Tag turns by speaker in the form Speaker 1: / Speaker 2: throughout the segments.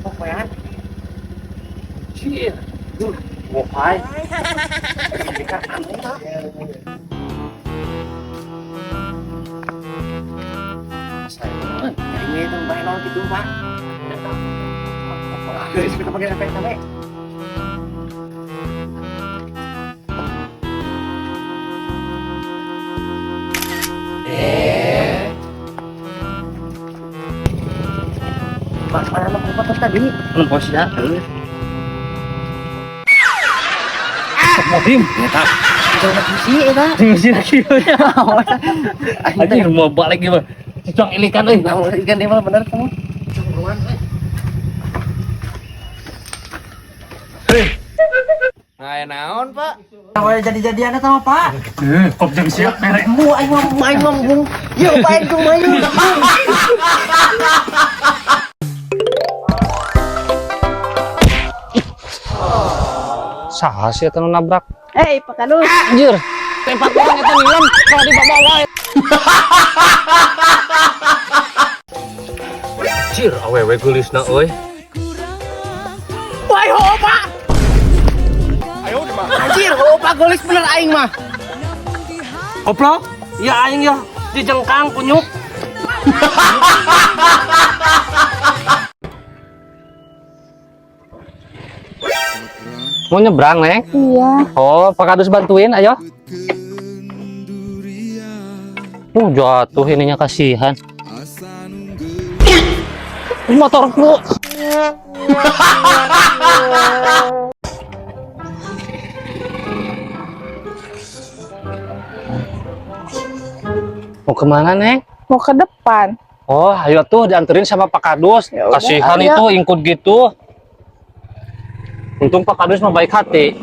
Speaker 1: Pokokan. Anjir. Bohai. Ini itu bae gitu, Pak. Kita pakai sampai. Pak, mana mau tadi?
Speaker 2: Nempos ya. Modim.
Speaker 1: Eta. Itu eta.
Speaker 2: Sing lagi. Anjir mau balik gimana? Cicong ilikan euy.
Speaker 1: Nah, ikan dia mah bener kamu. Buruan euy.
Speaker 3: Nah, naon, Pak?
Speaker 4: Awalnya jadi-jadian sama Pak.
Speaker 2: Kop jam siap merek.
Speaker 1: Mu aing mah aing mah bung. Yeuh, Pak aing kumaha yeuh.
Speaker 2: Saha sih eta nu nabrak?
Speaker 5: Hei, Pak Kadus.
Speaker 2: Anjir. Tempat orang eta nilem kalau dibawa wae. Anjir, awewe geulisna euy.
Speaker 1: Wah, ho, Pak. Anjir, ho, Pak geulis bener aing mah.
Speaker 2: Koplok? Ya aing ya, dijengkang kunyuk. Mau nyebrang, Neng?
Speaker 5: Iya.
Speaker 2: Oh, Pak Kadus bantuin, ayo. Jatuh ininya kasihan. Motorku. Mau kemana, Neng?
Speaker 5: Mau ke depan.
Speaker 2: Oh, ayo tuh dianterin sama Pak Kadus.
Speaker 5: Ya udah,
Speaker 2: Kasihan
Speaker 5: ayo.
Speaker 2: itu ingkut gitu. Untung Pak Kadus mau baik hati.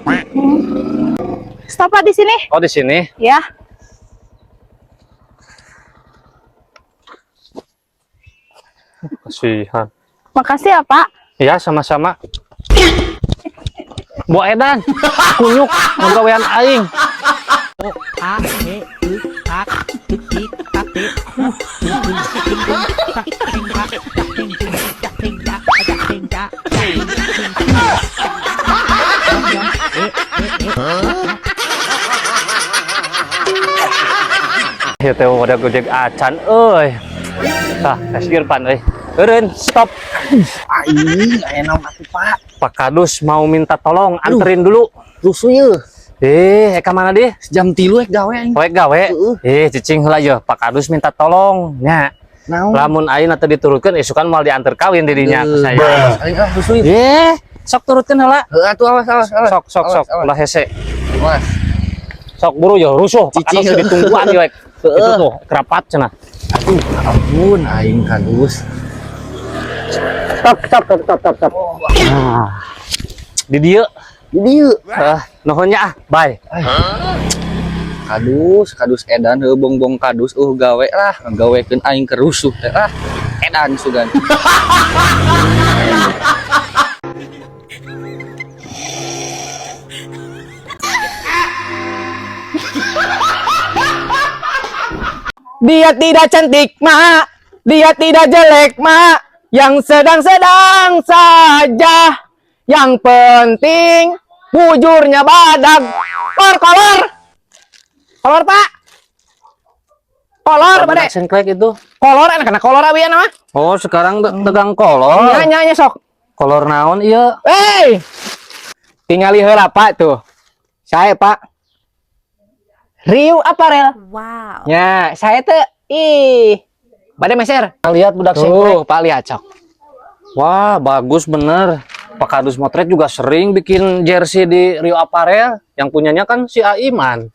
Speaker 5: Stop Pak di sini.
Speaker 2: Oh, di sini.
Speaker 5: Ya.
Speaker 2: Kasihan.
Speaker 5: Makasih ya, Pak.
Speaker 2: Ya, sama-sama. Bu Edan, kunyuk, ngagawean aing.
Speaker 4: A E U A T T A T U U U U T
Speaker 2: Ya teh udah gojek acan euy. Tah, kasir pan euy. Eureun, stop.
Speaker 1: Aing, aya naon atuh, Pak?
Speaker 2: Pak Kadus mau minta tolong anterin dulu.
Speaker 1: Rusuh yeuh.
Speaker 2: Eka mana deh?
Speaker 1: Jam 3 ek gawe aing.
Speaker 2: Poek gawe.
Speaker 1: Heeh.
Speaker 2: Cicing heula yeuh. Pak Kadus minta tolong nya.
Speaker 1: Naon?
Speaker 2: Lamun aing teu diturutkeun isukan moal diantar kawin dirinya ke saya.
Speaker 1: Aing ah rusuh yeuh.
Speaker 2: Sok turutkeun heula.
Speaker 1: Heuh atuh awas awas awas.
Speaker 2: Sok sok sok
Speaker 1: Awas, awas.
Speaker 2: ulah hese.
Speaker 1: Awas.
Speaker 2: Sok buru yo rusuh. Pak
Speaker 1: Cicing.
Speaker 2: Kadus ditungguan yo. Itu tuh kerapat cenah.
Speaker 1: Aduh, ampun aing Kadus.
Speaker 2: Stop stop stop stop stop. stop. Nah. Di dieu.
Speaker 1: Di dieu.
Speaker 2: Nuhun nya ah, bye.
Speaker 1: Kadus, kadus edan heuh bongbong kadus gawe lah, gawekeun aing kerusuh teh ah. Edan sugan.
Speaker 3: Dia tidak cantik, Mak. Dia tidak jelek, Mak. Yang sedang-sedang saja. Yang penting bujurnya badak. Kolor, kolor. Kolor, Pak. Kolor, Pak.
Speaker 2: Sengklek itu.
Speaker 3: Kolor enak kena kolor awian mah.
Speaker 2: Oh, sekarang tegang kolor.
Speaker 3: Nya nya sok.
Speaker 2: Kolor naon iya?
Speaker 3: Hey. Tingali heula, Pak tuh. Saya, Pak. Riu Aparel.
Speaker 5: Wow.
Speaker 3: Ya, saya tuh ih. Bade meser.
Speaker 2: Lihat budak sengklek.
Speaker 3: Tuh, Pak lihat cok.
Speaker 2: Wah, bagus bener. Pak Kadus Motret juga sering bikin jersey di Rio Aparel. Yang punyanya kan si Aiman.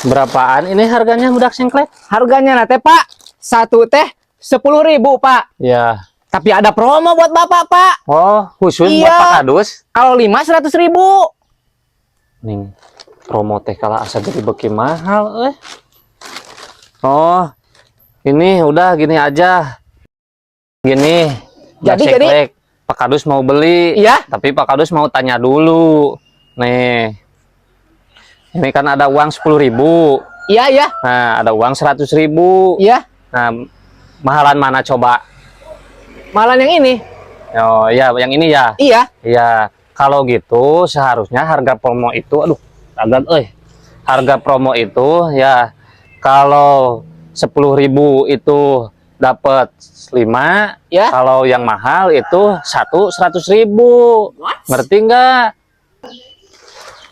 Speaker 2: Berapaan ini harganya budak sengklek?
Speaker 3: Harganya nate Pak, satu teh 10.000 Pak.
Speaker 2: Ya.
Speaker 3: Tapi ada promo buat Bapak Pak.
Speaker 2: Oh, khusus buat
Speaker 3: Iya.
Speaker 2: Pak Kadus?
Speaker 3: Kalau 5 100.000.
Speaker 2: Nih, promo teh kalau asa jadi beki mahal, eh. Oh, ini udah gini aja. Gini. Budak
Speaker 3: Jadi.
Speaker 2: sengklek. Pak Kadus mau beli.
Speaker 3: Iya.
Speaker 2: Tapi Pak Kadus mau tanya dulu. Nih. Ini kan ada uang 10.000.
Speaker 3: Iya, iya.
Speaker 2: Nah, ada uang 100.000.
Speaker 3: Iya.
Speaker 2: Nah, mahalan mana coba?
Speaker 3: Malan yang ini.
Speaker 2: Oh iya, yang ini ya.
Speaker 3: Iya.
Speaker 2: Iya, kalau gitu seharusnya harga promo itu, aduh, agak harga promo itu ya kalau 10.000 itu dapat 5,
Speaker 3: Ya.
Speaker 2: Kalau yang mahal itu satu 100.000. Ngerti nggak?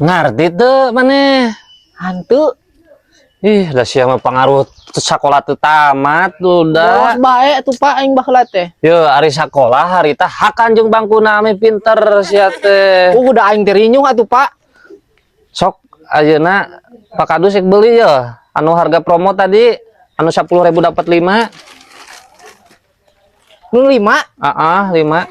Speaker 2: Ngerti tuh mana?
Speaker 3: Hantu.
Speaker 2: Ih, dah siapa pengaruh sekolah teu tamat udah.
Speaker 3: Bos bae tuh Pak aing baheula teh.
Speaker 2: Yo, ari sakolah harita hakan jeung bangkuna ame pinter sia teh.
Speaker 3: Udah aing teh rinyuh atuh Pak.
Speaker 2: Sok ayeuna Pak Kadus rek beli ya. Anu harga promo tadi anu 10.000 dapat 5.
Speaker 3: Nu 5.
Speaker 2: Heeh, 5.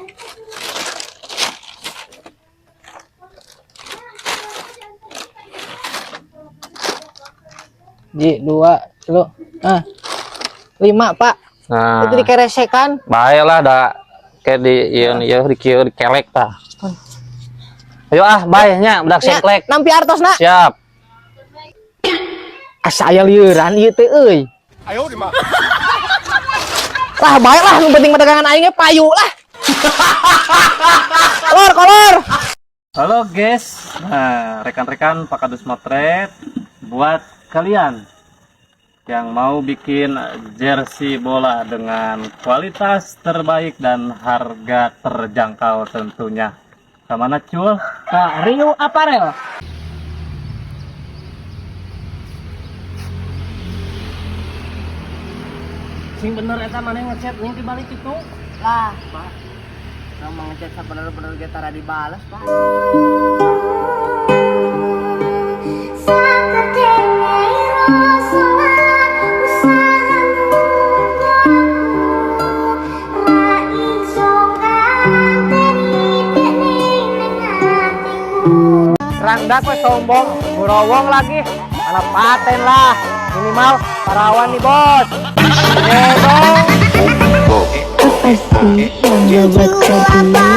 Speaker 3: Ji, 2, 3. Ah. 5, Pak.
Speaker 2: Nah,
Speaker 3: Itu dikeresekan.
Speaker 2: bae lah da kayak di ieu ieu di kieu dikelek tah. Ayo ah, bae nya budak
Speaker 3: Ya,
Speaker 2: sengklek.
Speaker 3: nampi artosna.
Speaker 2: Siap.
Speaker 3: Asa aya lieuran ieu teh euy. Lah bae lah nu penting mah dagangan aing ge payu lah. Kolor, kolor.
Speaker 2: Halo guys, nah, rekan-rekan Pak Kadus Motret, buat kalian yang mau bikin jersey bola dengan kualitas terbaik dan harga terjangkau tentunya. Kemana cul?
Speaker 3: Nah, Rio Apparel.
Speaker 2: Sing bener eta mana ngechat ning dibalik itu.
Speaker 4: Lah, Pak. Ngomong ngechat sabener-bener ge tara dibales, Pak.
Speaker 3: Rangda kok sombong, burowong lagi. Mana paten lah. Minimal parawan nih, Bos. Bodong.
Speaker 5: Apa sih yang membuat kau beli?